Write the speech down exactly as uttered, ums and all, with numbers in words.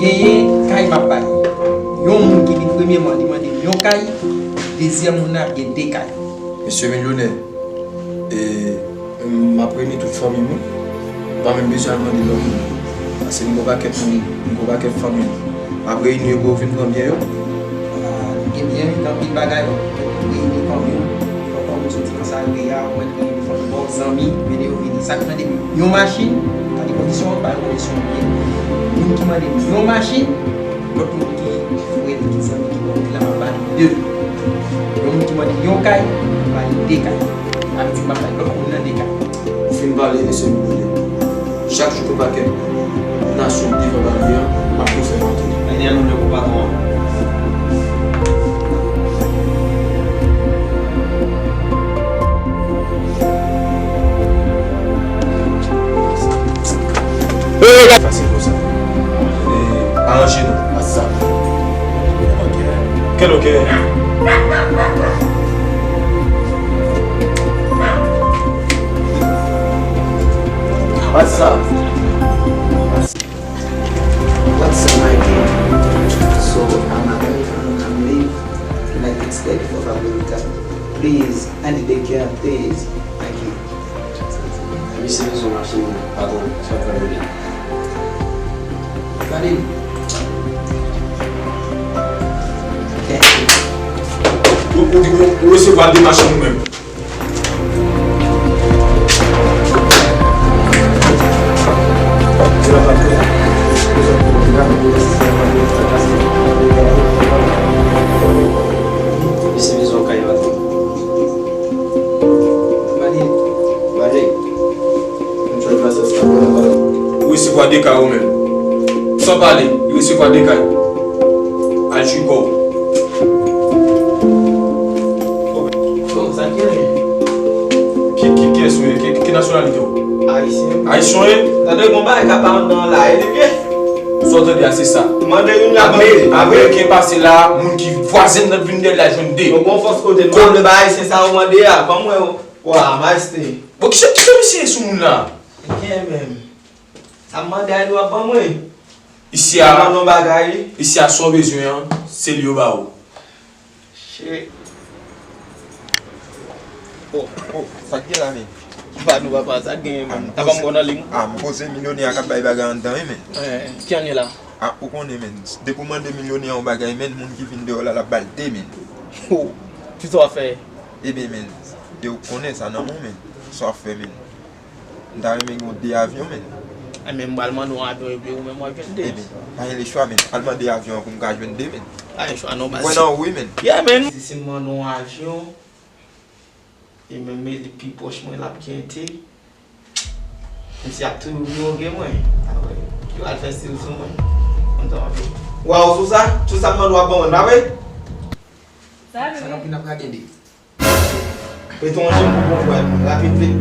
Genyen kay m ap ba li. Yon moun ki vin premyèman, li mande m yon kay, dezyèm moun nan ap gen de kay. Mesye milyonè, e, m ap reyini tout fanmi m wi. M pa menm bezwen al mande lòt moun. Paske m gon pakèt moun, m gon pakèt fanmi m. M ap reyini yo pou yo vin pran byen yo. Ah, nou gen byen, gen anpil bagay, w ap reyini fanmi w. Fòk fanmi w soti nan sa yo ye a, ou mèt reyini fanmi w, zanmi, mete yo vini. Sa k mande m yon machin, gade kondisyon an, ba yo kondisyon byen. Moun ki mande m yon machin, lòt moun ki frè li, ki zanmi, ki pwòch li la, m ap ba li de. Yon moun ki mande yon kay, m ap ba li de kay. Sa vle di m ap bay lòt moun nan de kay. Ou fin pale, mesye Milyonè. Chak jou tou pakèt nasyon devan bari an, m ap tou fè manje. Daniel, ou lè pou patwon an. Fasil konsa. E, aranje nou. What's up? Kèl okè? What's up? What's up, my king? So, I'm American, I'm live United States of America. Please, any daycare, please, my king. Misye bezwen machin nan, patwon, sa fè l oubyen. Gade l. Ou, ou, ou, ou resevwa de machin ou menm. Misye bezwen yon kay, patwon. Ou resevwa de kay ou menm. San pale, ou resevwa de kay. Al chwi kò w. Oh, sa ki gen? Ki, ki, kiyès ou ye? Ki, ki nasyonalite w? Ayisyen. Ayisyen w ye? Tande, gon bagay k ap anndan la, e li ye? Sa w tande a, se sa. Mande youn la, mande. Ameriken pase la, moun ki vwazen nan vin dèyè l la jwenn de. Yo gon fòs kote nou ap mande ba ayisyen sa yo mande a. Ban mwen, wa, maesté. Bon, ki jan, ki jan misye ye sou moun la? Gen menm. Sa m mande a, li w ap ban mwen. Isi a, mande yon bagay. Isi a, sa w bezwen an, se li yo ba ou. Shit. Oh, oh, sa k gen la, men? Papa nou, papa, sa k gen, men? Ah, m poze, ah, m poze milyonè a k ap bay bagay anndan, wi, men. Eh, ki an ye la? Ah, ou konnen, men. Depi w mande milyonè a yon bagay, men, moun ki vin deyò la, l ap ba l de, men. Oh, ki sa w ap fè? Ebyen, men, de ou konnen sa nan men w, men. Sa w ap fè, men? M ta renmen gen yon de avyon, men. Enben, m pral mande yon avyon epi ou menm w ap jwenn de. Ebyen, pa gen lechwa, men. Al mande avyon an pou m ka jwenn de, men. Pa gen chwa non, baz. Mwen nan ou wi, men. Yeah, man. Si, si m mande yon avyon, e menm li pi pwòch mwen l ap gen de, menm si y ap toujou gen mwen. Yo al fè stil sou mwen. Kontan w ap. Waw, sou sa, sou sa m mande w ap ban mwen, pa vre? Sa k ap vin ap ka gen de. Mete yon janm pou bon frè, rapid vit.